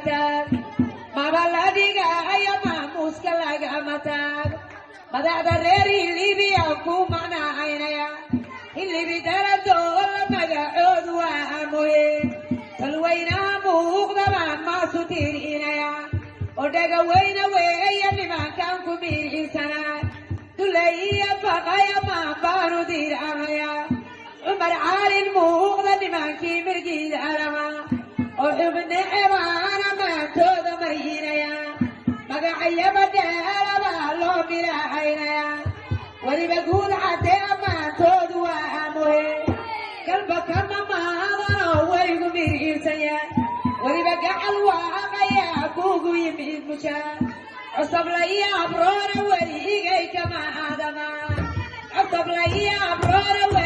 Taag maba la dhigaayo, maamuuska lagama taag. Madaxda reer Hilibiya ku macnaaynaya, Hilibi daradoola magacoodu waa muhiim. Talweynaha muuqdabaan maasu tirinaya oo dhagaweyne weeya nimankan ku miirsanaa. Duleyiya faqaya maanbaanu dirahaya, Cumar Caalin muuqda nimankii mirgiida lahaa oo xubne cebaana maantooda marinaya. Magacayaba dheerabaa loo milahaynaya, weliba guud cadde ammaantoodu waa muhiim. Galba kama maadanoo weligu miriirsanya, weliba gacal waaqayaa kuugu yimid mushaa. Cosoblaiyo abroona weligay kama aadama, cosoblaiyo abroona.